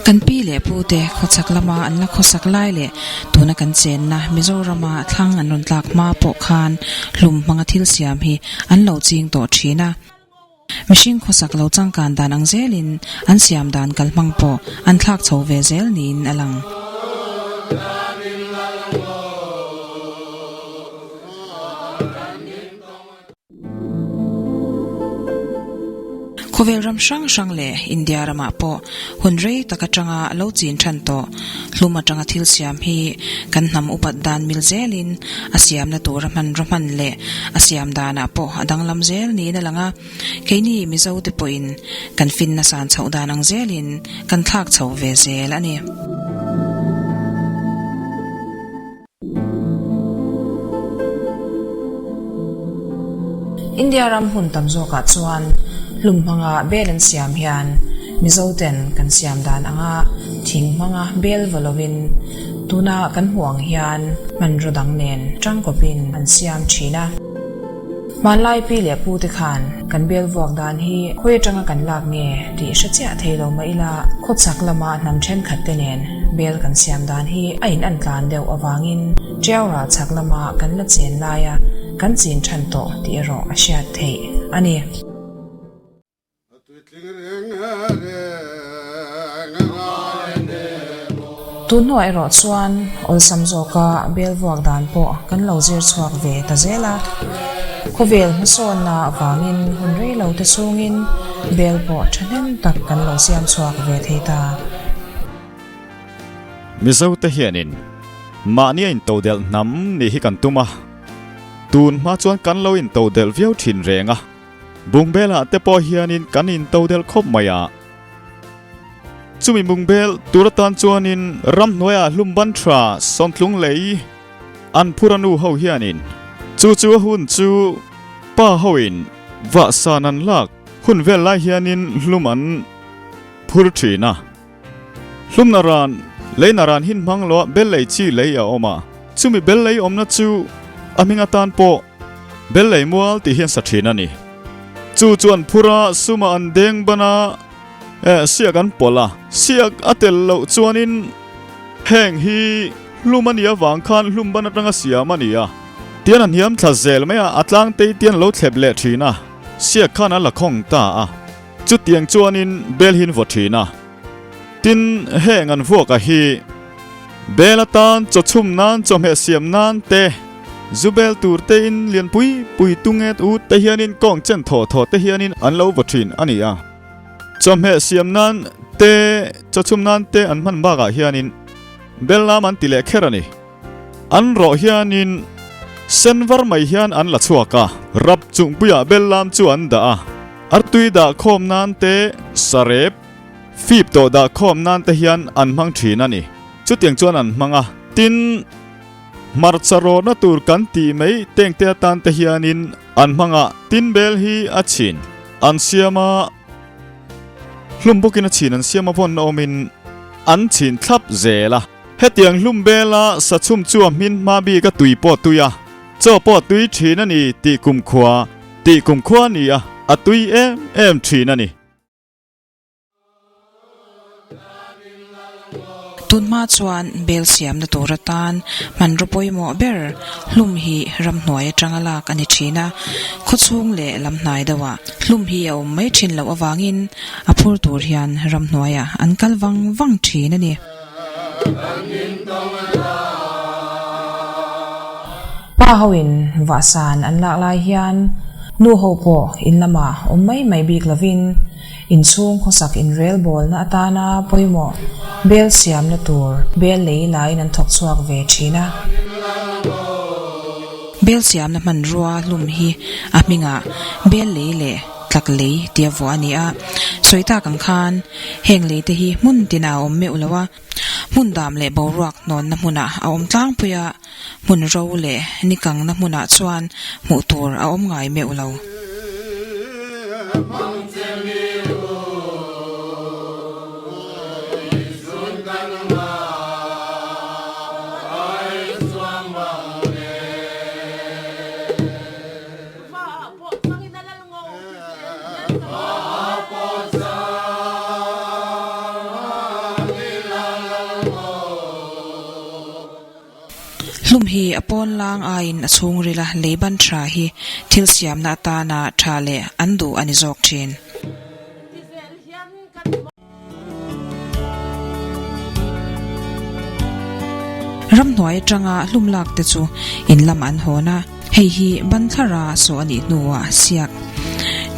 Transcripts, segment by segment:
Kan pi leh pu te khawchhak lama an la khawsak lai leh tuna kan chenna Mizorama thlang an rawn tlak hma pawh khan hlum hmanga thil siam hi an lo ching tawh thin a. Mihring khawsak lo changkan dan ang zelin an siam dan kalhmang pawh an thlak chho ve zel niin a lang. Khawvel ram hrang hrang leh India ramah pawh hun rei tak atanga lo chin than tawh hlum atanga thil siam hi kan hnam upat dan mil zelin a siamna tura hmanraw hman leh a siam danah pawh a danglam zel niin a lang a, keini Mizo te pawhin kan finna san chhoh dan ang zelin kan thlak chho ve zel a ni. India ram hmun tam zawkah chuan hlum hmanga bel an siam hian Mizo ten kan siam dan anga thing hmanga bel va lovin tuna kan hmuh ang hian hmanraw dang nen tangkawpin an siam thin a. Hmanlai pi leh pu te khan kan bel vuak dan hi khawi atanga kan lak nge tih hre chiah thei lo mah ila khawchhak lama hnam thenkhat te nen bel kan siam dan hi a in an tlan deuh avangin Tiau ral chhak lama kan la chen laia kan chin than tawh tih erawh a hriat theih a ni. Tun hnuah erawh chuan awlsam zawka bel vuak dan pawh kan lo zir chhuak ve ta zel a. Khawvel hmasawnna avangin hun rei lo te chhungin bel pawh thahnem tak kan lo siam chhuak ve thei ta. Mizo te hianin mahni a intodelh hnam nih hi kan tum a, tun hma chuan kan lo intodelh viau thin reng a. Bungbel ah te pawh hianin kan in to del khawp mai a. Chumi bungbel tur atan chuanin ramhnuaiah hlum ban tha sawmtlung lei an phur a nu ho hianin chu chu a hun chu pa hoin vahsan an lak hun vel lai hianin hlum an phur thin a. Hlum na ran lei na ran hin hmang loa bel lei chi lei a awm a, chumi bel lei awmna chu a hming atan pawh bel lei mual tih hian sa thin a ni. Chu chuan phura suma an deng ban a, eh siak an pawlh a, siak a tel loh chuanin heng hi hlum a nih avang khan hlum ban atanga siam a ni a, tian a hniam thla zel mai a, a tlang tei tian lo thlep leh thin a, siak khan a la khawng ta a. Chutiang chuanin bel hi an vaw thin a, tin heng an vuaka hi bel atan chaw chhum nan chawhmeh siam nan te, zu bel tur te in lian pui pui tunget ut te hianin kawng chen thaw thaw te hianin an lo vaw thin a ni a. Chawhmeh siam nan te chaw chhum nan te an hman bakah hianin bel lam an ti leh kher a ni. An rawh hianin sen var mai hian an la chhuak a, rap chungpuiah bel lam chu an dah a, artui dah khawm nan te, sarep, fip tawh dah khawm nan te hian an hmang thin a ni. Chutiang chuan an hmang a, tin, hmarcha rawhna tur kan tih mai tengte atan te hianin an hmang a, tin bel hi a chhin an siam a, hlum bawkin a chhin an siam a vawn awmin an chhin thlap zel a. Hetiang hlum bela sachhum chu a hmin hma bik a tui pawh tui a, chaw pawh tui thin a ni tih kumkhua tih kumkhua a ni a, a tui em em thin a ni. Tunhma chuan bel siamna tur atan hmanraw pawimawh ber hlum hi ramhnuai atanga lak a ni thin a, khawchhung leh lam hnai deuhah hlum hi a awm mai thin loh avangin a phur tur hian ramhnuaiah an kal vang vang thin a ni. Pa hoin vahsan an lak lai hian nu ho pawh in lamah awm mai mai bik lovin inchhung khawsak inrelbawlna atana pawimawh bel siamna tur bel lei laiin an thawk chhuak ve thin a. Bel siamna hmanrua hlum hi a hmingah bel lei leh tlak lei tia vuah a ni a, sawi tak ang khan heng lei te hi hmun tinah a awm meuh lo a, hmun dam leh boruak hnawnna hmunah a awm tlangpui a, hmun ro leh ni kangna hmunah chuan hmuh tur a awm ngai meuh lo. Hlum hi a pawn lang aiin a chhungrila lei ban tha hi thil siamna atana tha leh an duh a ni zawk thin. Ramhnuai atanga hlum lak te chu in lam an hawn a, hei hi ban thlara sawh a nih hnuah siak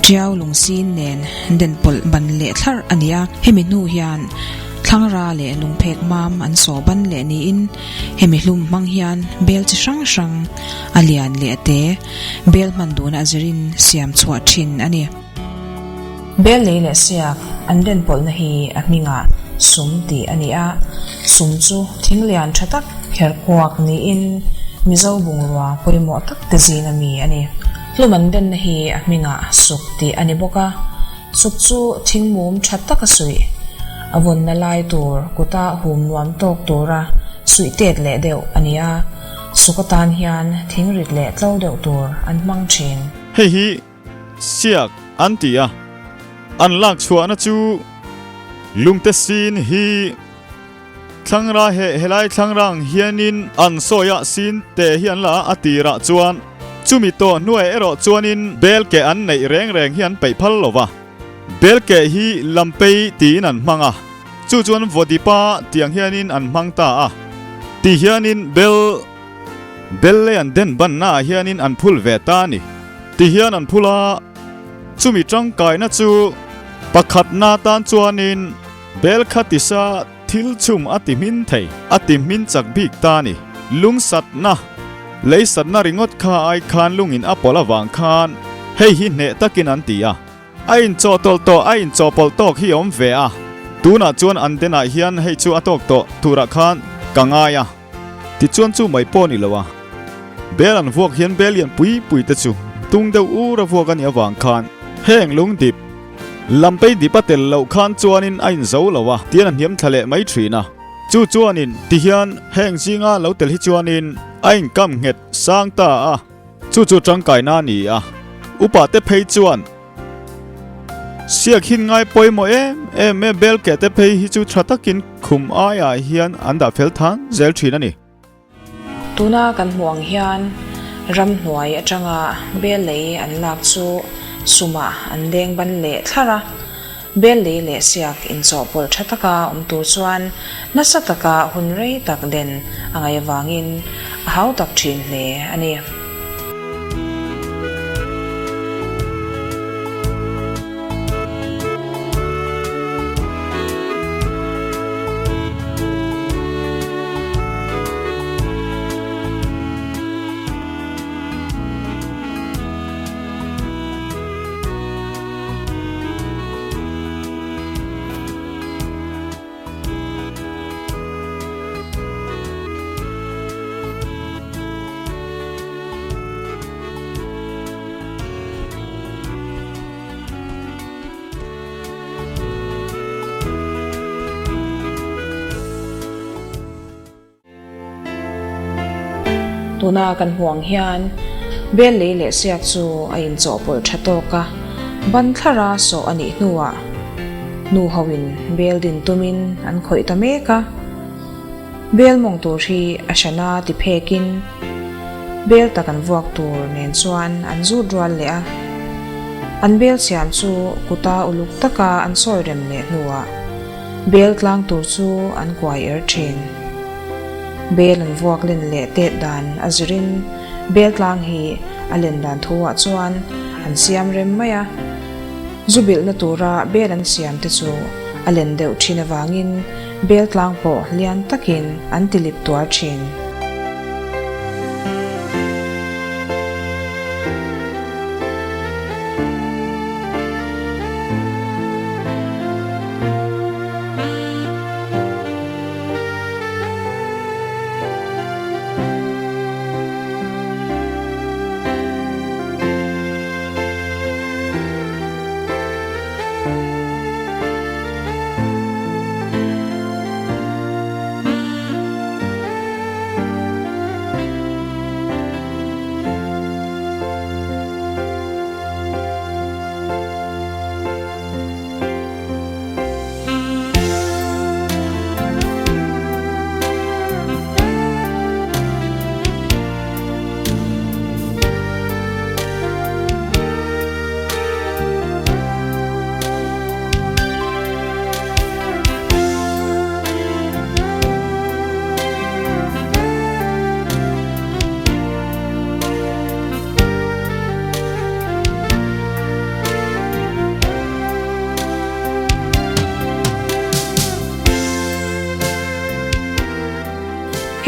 tiau lungsin nen den pawlh ban leh thlarh a ni a, hemi hnu hian thlangra leh lungphek mam an sawh ban leh niin hemi hlum hmang hian bel chi hrang hrang a lian leh a te bel hman duhna a zirin siam chhuah thin a ni. Bel lei leh siak an den pawlhna hi a hmingah sum tih a ni a, sum chu thing lian tha tak kher kuak niin Mizo bungrua pawimawh tak te zinga mi a ni. Hlum an denna hi a hmingah suk tih a ni bawk a, suk chu thing mum tha taka suih, a vawnna lai tur kuta hum nuam tawk tura suih tet leh deuh a ni a, suk atan hian thing rit leh tlo deuh tur an hmang thin. Hei hi Siak an ti a, an lak chhuahna chu lungte sin hi thlangra he helai thlangrang hianin an sawi a sin te hi an la a, a tirah chuan chumi tawh hnuai erawh chuanin bel keh an neih reng reng hi an peih phal lo va, bel keh hi lampei tiin an hmang a, chu chuan vawdipa tiang hianin an hmang ta a, ti hianin bel. Bel lei an den banna ah hianin an phul ve ta a ni. Ti hian an phul a, chumi tangkaina chu pakhatna tan chuanin bel kha tisa thil chhum a ti hmin thei, a ti hmin chak bik ta a ni. Lungsatna, lei satna ringawt kha ai khan lungin a pawlh avang khan hei hi hneh takin an ti a. A inchawhtawlh tawh, a inchawhpawlh tawk hi a awm ve a, tunah chuan an denah hian hei chu a tawk tawh turah khan ka ngai a. Tichuan chu mai pawh a ni lo a, bel an vuak hian bel lian pui pui te chu tung deuh ur a vuak a nih avang khan heng lung dip lampei dip a tel loh khan chuanin a inzo lo a tian a hniam thla leh mai thin a, chu chuanin tihian heng zinga lo tel hi chuanin a inkam nghet sang ta a, chu chu tangkaina a ni a, upa te phei chuan. Siak hin ngai pawimawh em em e, bel keh te phei hi chu tha takin khum aiah hian an dah fel than zel thin a ni. Tuna kan hmuh ang hian ramhnuai atanga bel lei an lak chu sumah an leng ban leh thlarh a, bel lei leh siak inchawhpawlh tha taka awm tur chuan nasa taka hun rei tak den a ngaih avangin a hau tak thin hle a ni. Tuna kan hmuh ang hian bel lei leh siak chu a inchawhpawlh tha tawk a, ban thlara sawh a nih hnuah nu hoin bel din tumin an khawih ta mek a. Bel mawng tur hi a hrana ti phekin bel tak an vuak tur nen chuan an zut rual leh a. An bel siam chu kuta uluk taka an sawi rem leh hnuah bel tlang tur chu an kuai er thin. Bel an vuak len leh tet dan a zirin bel tlang hi a len dan thu ah chuan an siam rem mai a. Zu bilhna tura bel an siam te chu a len deuh thin avangin bel tlang pawh lian takin an ti lip tuar thin.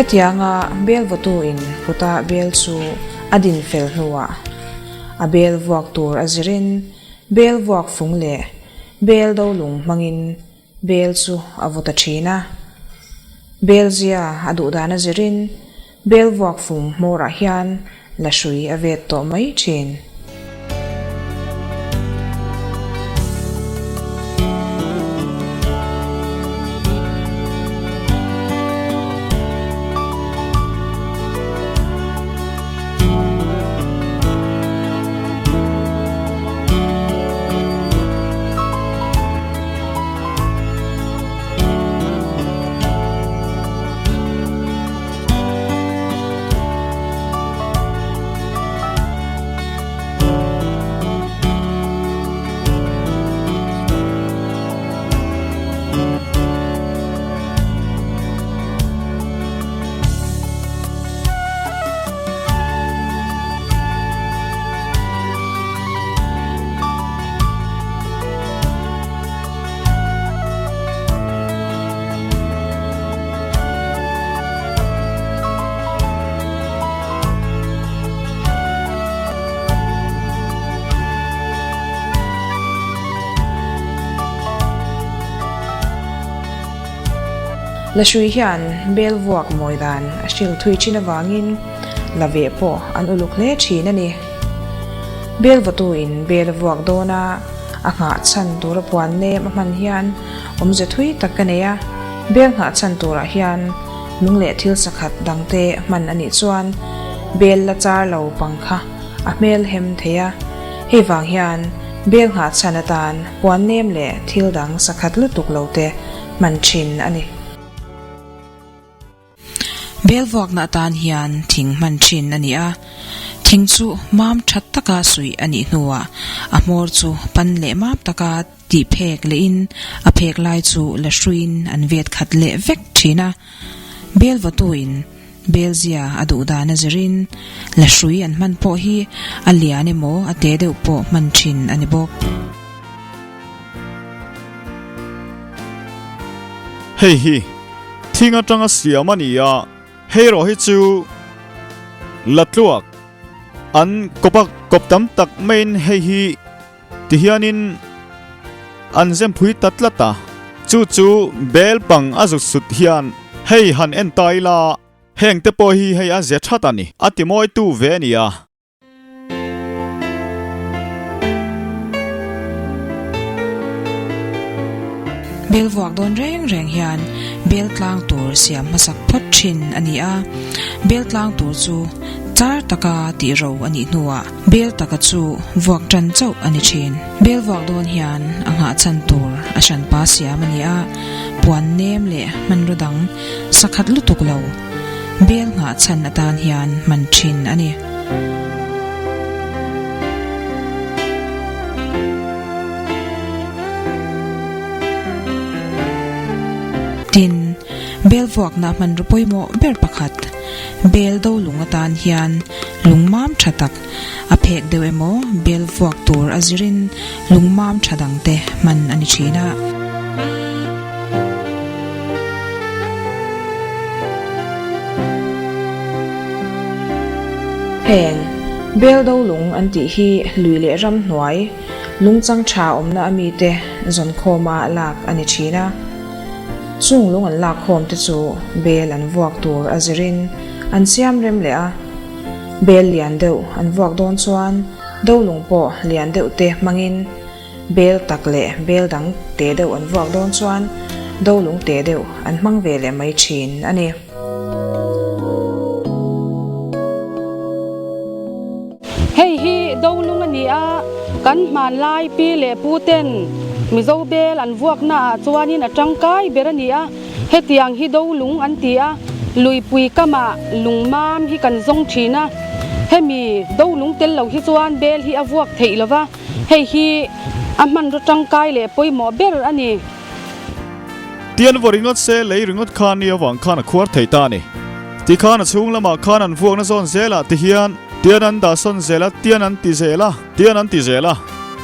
Hetianga bel vawtu in kuta bel chu a din fel hnuah a bel vuak tur a zirin bel vuak fung leh bel do lung hmangin bel chu a vaw ta thin a. Bel zia a duh dan a zirin bel vuak fung hmawrah hian la hrui a vet tawh mai thin. Lahrui hian bel vuak mawi dan a hril thui thin avangin la veh pawh an uluk hle thin a ni. Bel vawtuin bel a vuak dawn a, a nghah chhan tura puan nem a hman hian awmze thui tak ka nei a, bel nghah chhan turah hian lung leh thil sakhat dangte hman a nih chuan bel la char lo pang kha a hmel hem thei a, hei vang hian bel nghah chhan atan puan nem leh thil dang sakhat lutuk lo te hman thin a ni. Bel vuakna atan hian thing hman thin a ni a, thing chu mam that taka suih a nih hnuah a hmawr chu pan leh mam taka tih phek lehin a phek lai chu la hruiin an vet khat leh vek thin a. Bel vawtuin bel zia a duh dan a zirin la hrui an hman pawh hi a lian emaw a te deuh pawh hman thin a ni bawk. Hei hi thing atanga siam a ni a, hei erawh hi chu la tluak an kawp a, kawp tam tak maiin hei hi tihianin an zem phui ta tlat a, chu chu bel pang a zut sut hian hei han en ta ila heng te pawh hi hei a ze that a ni, a ti mawitu ve a ni a. Bel vuak dawn reng reng hian bel tlang tur siam hmasak phawt thin a ni a, bel tlang tur chu char taka tih ro a nih hnuah bel taka chu vuak tan chauh a ni thin. Bel vuak dawn hian a nghah chhan tur a hranpa siam a ni a, puan nem leh hmanraw dang sakhat lutuk lo bel nghah chhan atan hian hman thin a ni. Tin, bel vuakna hmanraw pawimawh ber pakhat, bel do lung atan hian lung mam tha tak a phek deuh emaw bel vuak tur a zirin lung mam tha dangte hman a ni thin a. Heng, bel do lung an tih hi lui leh ram hnuai, lungchang tha awmna a mite zawnkhawma lak a ni thin a. Chung lung an lakkhawm te chu bel an vuak tur a zirin an siam rem leh a. Bel lian deuh an vuak dawn chuan do lung pawh lian deuh te hmangin Bel tak leh bel dang te deuh an vuak dawn chuan do lung te deuh an hmang ve leh mai thin a ni. Hei hi do lung a ni a, kan hmanlai pi leh pu ten Mizo bel an vuakna ah chuanin a tangkai ber a ni a, hetiang hi do lung an ti a, luipui kamah lung mam hi kan zawng thin a, hemi do lung tel lo hi chuan bel hi a vuak theih lo va. Hei hi a hmanraw tangkai leh pawimawh ber a ni. Tian vaw ringawt se lei ringawt khan ni avang khan a khuar thei ta a ni. Tikhan a chhung lamah khan an vuakna zawn zelah ti hian tian an dah sawn zel a, tian an ti zel a, tian an ti zel a.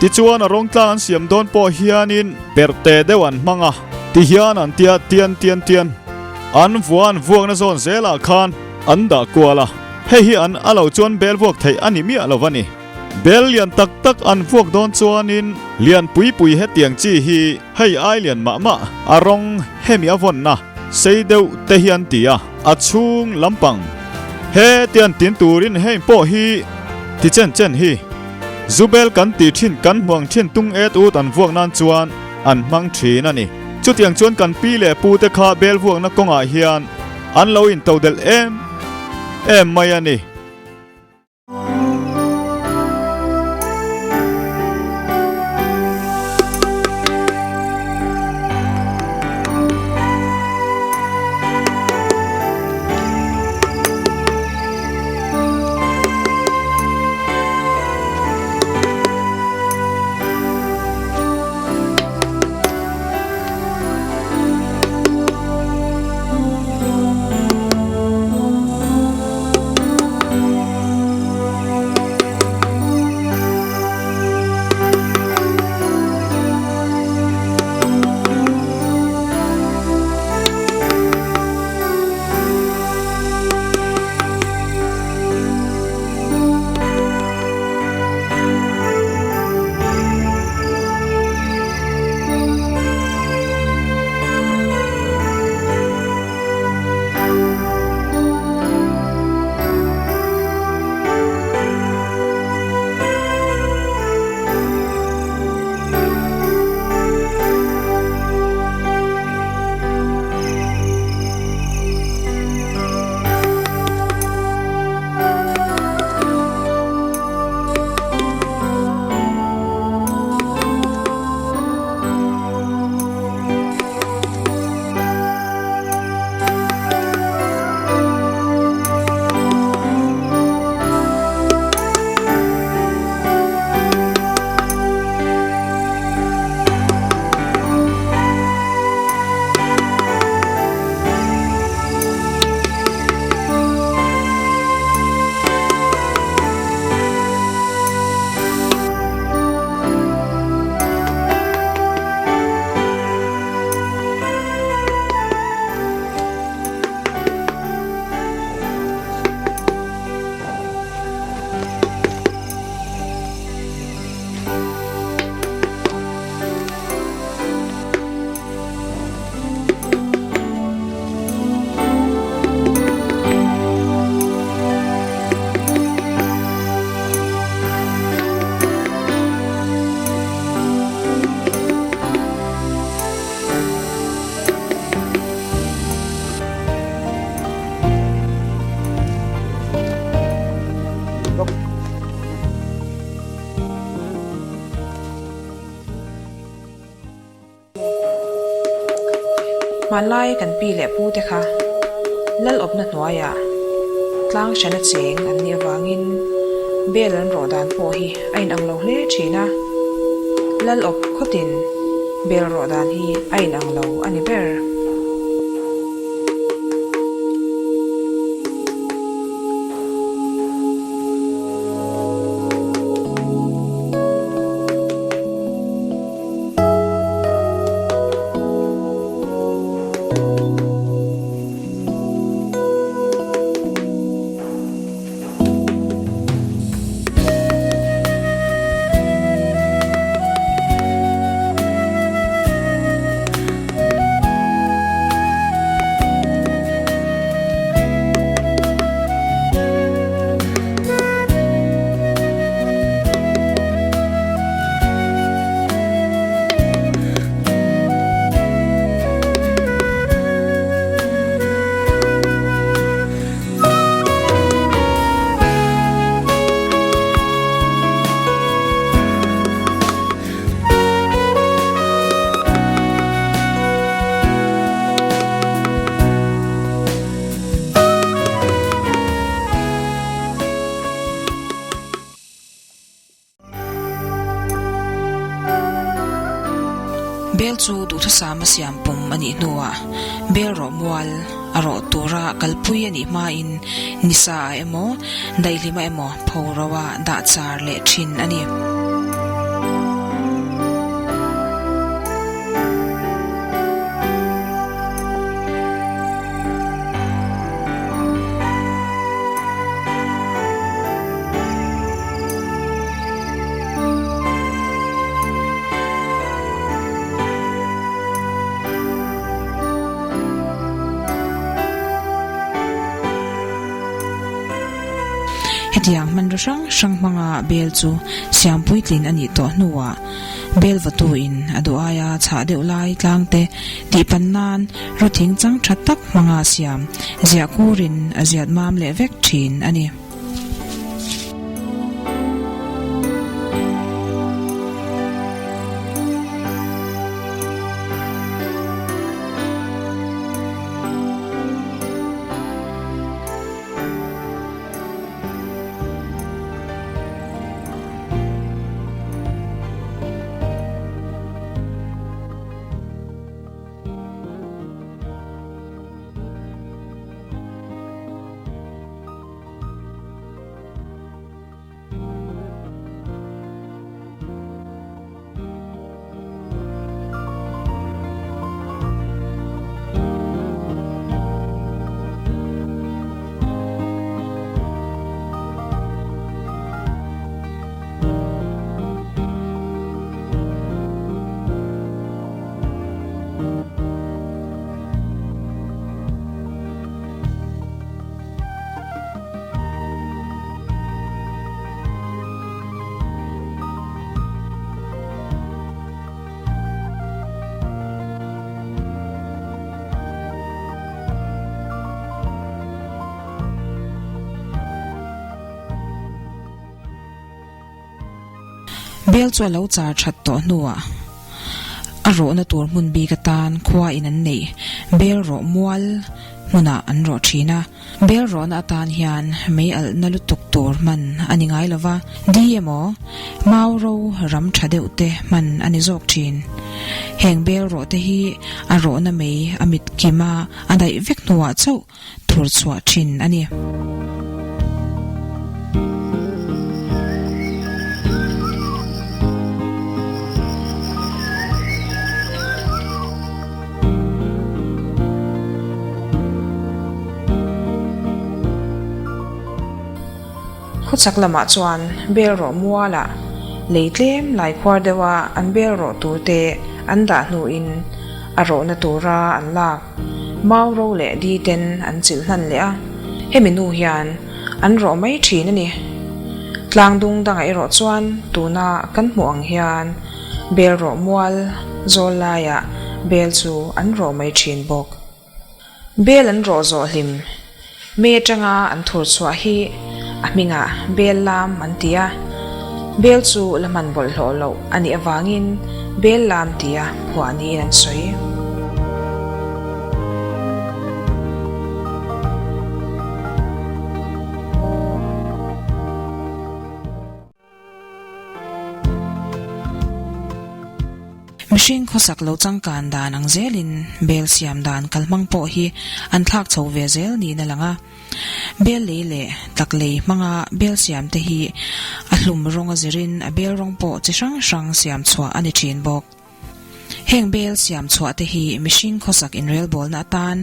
Tichuan a rawng tlang an siam dawn pawh hianin perhte deuh an hmang a, ti hian an tia tian tian tian. An vua an vuakna zawn zelah khan an dah kual a, hei hi an a lo chuan bel vuak theih a ni miah lo a ni. Bel lian tak tak an vuak dawn chuanin lian pui pui hetiang chi hi hei ai lian mah mah a rawng hemi a vawnna sei deuh te hi an ti a, a chhung lampang hetiang tin turin heng pawh hi ti chen chen hi zu bel kan tih thin kan hmuang thin tung et ut an vuak nan chuan an hmang thin a ni. Chutiang chuan kan pi leh pu te kha bel vuakna kawngah hian an lo intodelh em em mai a ni. Hmanlai kan pi leh pu te kha lal awpna hnuaiah tlang hrana cheng an nih avangin bel an rawh dan pawh hi a inang lo hle thin a, lal awp khawtin bel rawh dan hi a inang lo a ni ber. Bel chu duhthusam a siam pum a nih hnuah bel rawh mual a rawh tura kalpui a nih hmain nisa ah emaw daihlima emaw pho ro a dah char leh thin a ni. Hetiang hmanraw hrang hrang hmanga bel chu siam puitlin a nih tawh hnuah bel vawtuin a duh aia chhah deuh lai tlang te tihpan nan rawthing chang tha tak hmanga siam ziah kurin a ziat mam leh vek thin a ni. Bel chu a lo char that tawh hnuah a rawhna tur hmun bik atan khua in an neih bel rawh mual hmunah an rawh thin a. Bel rawhna atan hian mei alhna lutuk tur hman a ni ngai lova, di emaw mau ro ram tha deuh te hman a ni zawk thin. Heng bel rawh te hi a rawhna mei a mit kim a a daih vek hnuah chauh thur chhuah thin a ni. Khawchhak lamah chuan bel rawh mualah lei tlem lai khuar deuha an bel rawh turte an dah hnuin a rawhna tura an lak mau ro leh di ten an chilh hnan leh a, hemi nu hian an rawh mai thin a ni. Tlang dung dangah erawh chuan tuna kan hmuh ang hian Bel rawh mual zawl laiah bel chu an rawh mai thin bawk. Bel an rawh zawh hlim mei atanga an thur chhuah hi a hmingah bel lam an ti a, bel chu la hman bawlhhlawh loh a nih avangin bel lam tia phuah niin an sawi. Mihring khawsak lo changkan dan ang zelin bel siam dan kalhmang pawh hi an thlak chho ve zel niin a lang a. Bel lei leh tak lei hmanga bel siam te hi a hlum rawng a zirin a bel rawng pawh chi hrang hrang siam chhuah a ni thin bawk. Heng bel siam chhuah te hi mihring khawsak inrelbawlna atan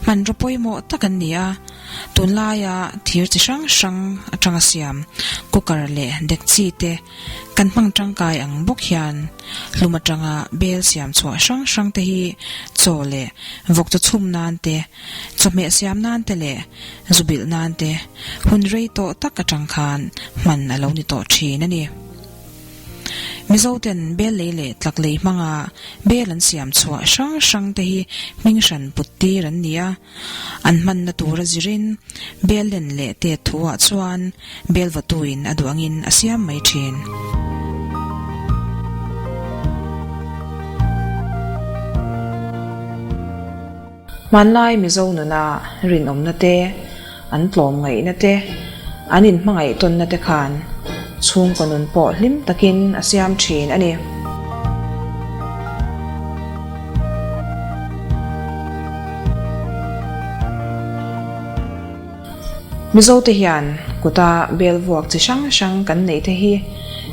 hmanraw pawimawh tak an ni a, tunlaia thir chi hrang hrang atanga siam cooker leh dekchi te kan hmang tangkai ang bawk hian hlum atanga bel siam chhuah hrang hrang te hi chaw leh vawk chaw chhum nan te, chawhmeh siam nan te leh zu bilh nan te hun rei tawh tak atang khan hman a lo ni tawh thin a ni. Mizoten bel lei leh tlak lei hmanga bel an siam chhuah hrang hrang te hi hming hran put tir an ni a, an hmanna tura zirin bel len leh tet thuah chuan bel vawtuin a duh angin a siam mai thin. Hmanlai Mizo nuna rinawmna te, an tlawmngaihna te, an inhmangaih tawnna te khan chhungkaw nun pawh hlim takin a siam thin a ni. Mizote hian kuta bel vuak chi hrang hrang kan neih te hi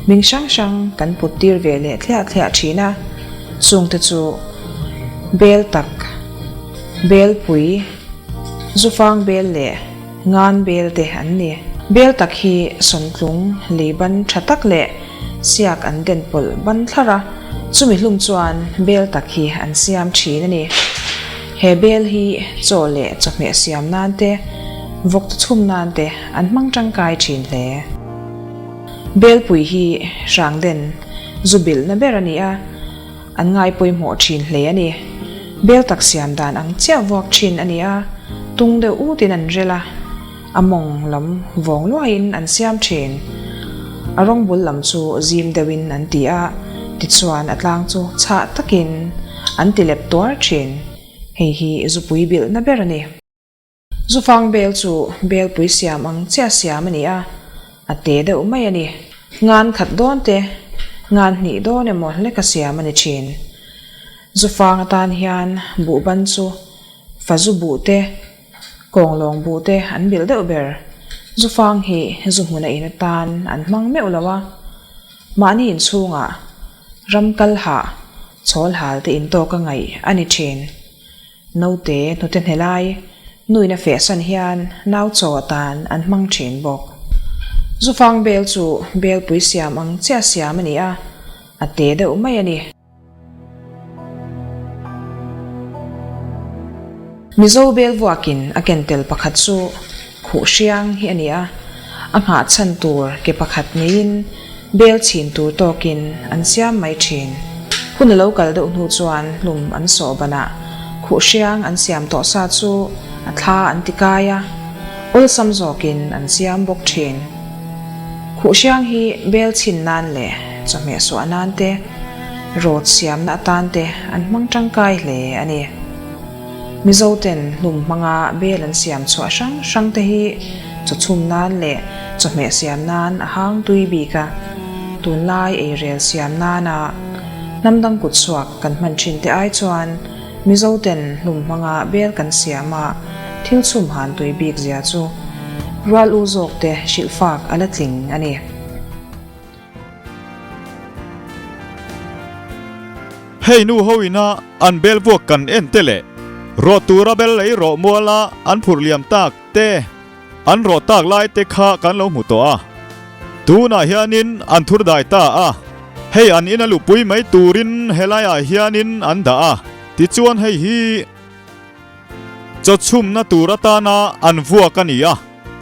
hming hrang hrang kan put tir ve leh thliah thliah thin a, chungte chu bel tak, bel pui, zufang bel leh ngan bel te an ni. Bel tak hi sawntlung lei ban tha tak leh siak an den pawlh ban thlar a, chumi hlum chuan bel tak hi an siam thin a ni. He bel hi chaw leh chawhmeh siam nan te, Vawk chaw chhum nan te an hmang tangkai thin hle. Belpui hi hrangden zu bilhna ber a ni a, an ngai pawimawh thin hle a ni. Bel tak siam dan ang chiah vuak thin a ni a, tung deuh utin an rel a, a mawng lam vawng luaiin an siam thin. A rawng bul lam chu zim deuhin an ti a, tichuan a tlang chu chhah takin an ti lep tuar thin. Hei hi zupui bilhna ber a ni. Zufang bel chu belpui siam ang chiah siam a ni a, a te deuh mai a ni. Ngan khat dawn te, ngan hnih dawn emaw hleka siam a ni thin. Zufang atan hian buhban chu fazu buh te, kawnglawng buh te an bilh deuh ber. Zufang hi zu hmuna in atan an hmang meuh lo a, mahni inchhungah ram kal hah, chhawl hal te intawk a ngaih a ni thin. Naute hnute hne lai, nuin a fehsan hian nau chaw atan an hmang thin bawk. Zufang bel chu belpui siam ang chiah siam a ni a, a te deuh mai a ni. Mizo bel vuakin a ken tel pakhat chu khuh hriang hi a ni a, a nghah chhan tur ke pakhat neiin Bel chhin tur tawkin an siam mai thin. Hun a lo kal deuh hnu chuan hlum an sawh banah khuh hriang an siam tawh sa chu a thla an ti kai a, awlsam zawkin an siam bawk thin. Khuh hriang hi bel chhin nan leh chawhmeh suah nan te, rawt siamna atan te an hmang tangkai hle a ni. Mizoten hlum hmanga bel an siam chhuah hrang hrang te hi chaw chhum nan leh chawhmeh siam nan a hang tui bik a, tunlai eirel siam nana hnam dang kut chhuak kan hman thin te ai chuan Mizoten hlum hmanga bel kan siam a thil chhum han tui bik zia chu rual u zawk te hrilh fak a la tling a ni. Hei nu ho ina an bel vuak kan en te leh rawh tura bel lei rawh muala an phurh liam tak te an rawh tak lai te kha kan lo hmu tawh a. Tunah hianin an thur dai ta a, hei an ina lupui mai turin helaiah hianin an dah a, tichuan hei hi chawchhumna tur atana an vuak a ni a,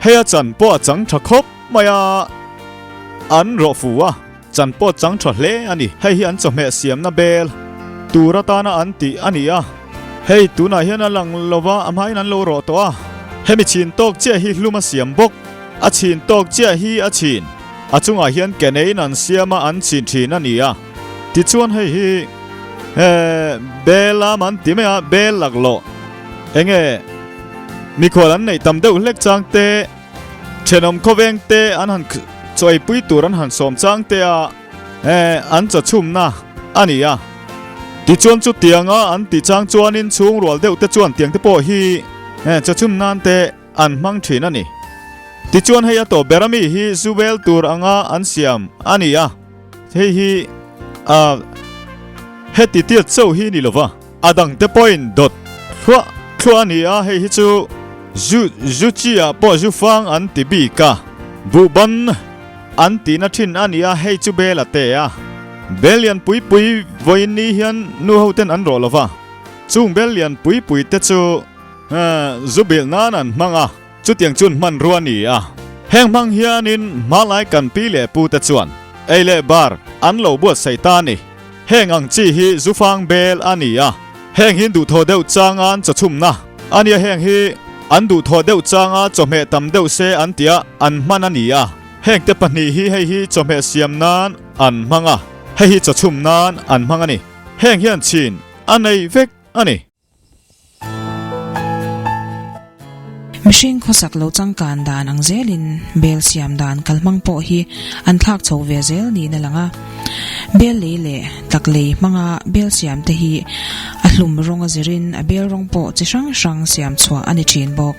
hei a chan pawh a chang tha khawp mai a, an rawh fu a. Chan pawh chang tha hle a ni. Hei hi an chawhmeh siamna bel tur atana an tih a ni a. Hei tunah hian a lang lo va, a hmain an lo rawh tawh a. Hemi chhin tawk chiah hi hlum a siam bawk. A chhin tawk chiah hi a chhin. A chungah hian ke neiin an siam a, an chhin thin a ni a. Tichuan hei hi eh bel lam an ti mai a, bel laklawh enge mikhual an neih tam deuh hlek chang te, Thenawm khawveng te an han chawi pui tur an han sawm chang te a, eh, an chaw chhumna a ni a. Tichuan chu tianga an tih chang chuanin chhung rual deuh te chuan tiang te pawh hi, eh, chaw chhum nan te an hmang thin a ni. Tichuan hei a tawp ber ami hi zu vel tur anga an siam a ni a, hei hi, ah, heti tiat chauh hi ni lova. A dang te pawhin dawt thluah thluah a ni a, hei hi chu zu zu chi ah pawh zu fang an ti bik a, buhban an tihna thin a ni a, hei chu bel a te a. Bel lian pui pui vawiin ni hian nu ho ten an rawh lo va, chung bel lian pui pui te chu zu bilh nan an hmang a, chutiang chuan hmanrua a ni a. Heng hmang hianin hmalai kan pi leh pu te chuan ei leh bar an lo buatsaih ta a ni. Heng ang chi hi zufang bel a ni a, heng hi duhthawh deuh changa an chawchhumna a nia, heng hi an duhthawh deuh changa chawhmeh tam deuh se an tia an hman a ni a, heng te pahnih hi hei hi chawhmeh siam nan an hmang a, hei hi chawchhum nan an hmang a ni, heng hian chhin a nei vek a ni. Mihring khawsak lo changkan dan ang zelin bel siam dan kalhmang pawh hi an thlak chho ve zel niin a lang a. Bel lei leh tak lei hmanga bel siam te hi a hlum rawng a zirin a bel rawng pawh chi hrang hrang siam chhuah a ni thin bawk.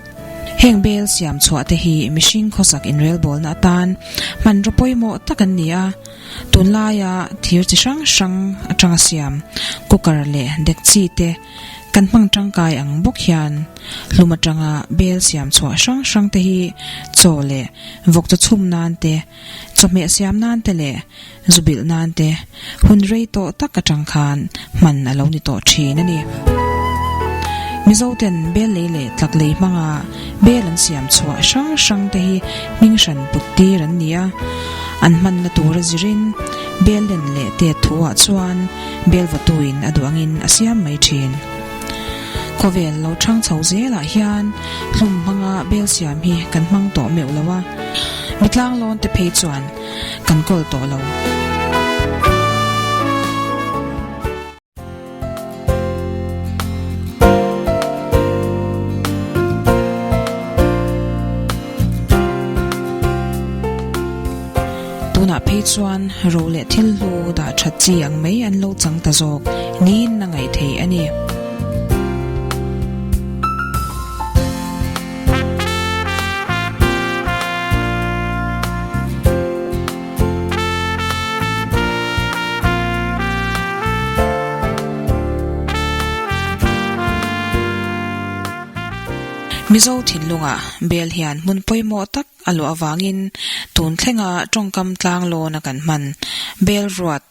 Heng bel siam chhuah te hi mihring khawsak inrelbawlna atan hmanraw pawimawh tak an ni a. Tunlaia thir chi hrang hrang atanga siam cooker leh dekchi te kan hmang tangkai ang bawk hian hlum atanga bel siam chhuah hrang hrang te hi chaw leh vawk chaw chhum nan te, chawhmeh siam nan te leh zu bilh nan te hun rei tawh tak atang khan hman a lo ni tawh thin a ni. Mizoten bel lei leh tlak lei hmanga bel an siam chhuah hrang hrang te hi hming hran put tir an ni a, an hmanna tura zirin bel len leh tet thuah chuan bel vawtuin a duh angin a siam mai thin. Khawvel lo thang chho zelah hian hlum hmanga bel siam hi kan hmang tawh meuh lo a, mitlang lawn te phei chuan kan kawl tawh lo. Tunah phei chuan ro leh thil hlu dah that chi ang mai an lo chang ta zawk niin a ngaih theih a ni. Mizo thinlungah bel hian hmun pawimawh tak a luah avangin tun thlenga tawngkam tlang lawna kan hman bel ruat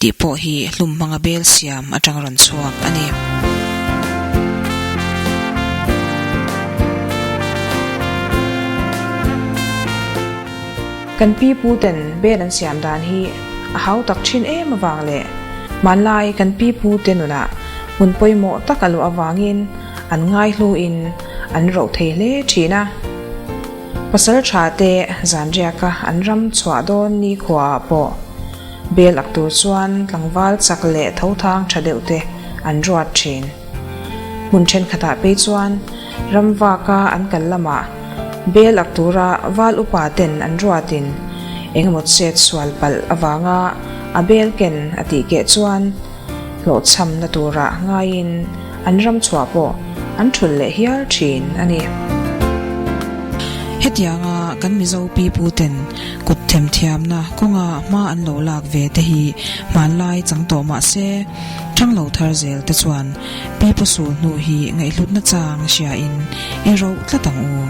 tih pawh hi hlum hmanga bel siam atang rawn chhuak a ni. Kan pi pu ten bel an siam dan hi a hau tak thin em avang leh hmanlai kan pi pu te nunah hmun pawimawh tak a luah avangin an ngaihlu in an roh thei hle thin a. Pasal tha te zan riaka an ram chhuah dawn ni khuaah pawh bel ak tur chuan tlangval chak leh tho thang tha deuh te an ruat thin. Hmun thenkhatah phei chuan ram vaka an kal lamah bel ak tura val upa ten an ruatin engemaw chet sual palh avanga a bel ken a tih keh chuan hlawhchhamna tura ngaiin an ram chhuah pawh an thulh leh hial thin a ni. Hetianga kan Mizo pipu ten kut themthiamna kawnga hma an lo lak ve te hi hmanlai chang tawh mah se, Thang lo thar zel te chuan pipu sul hnu hi ngaihhlutna chang hriain i roh tlat ang u.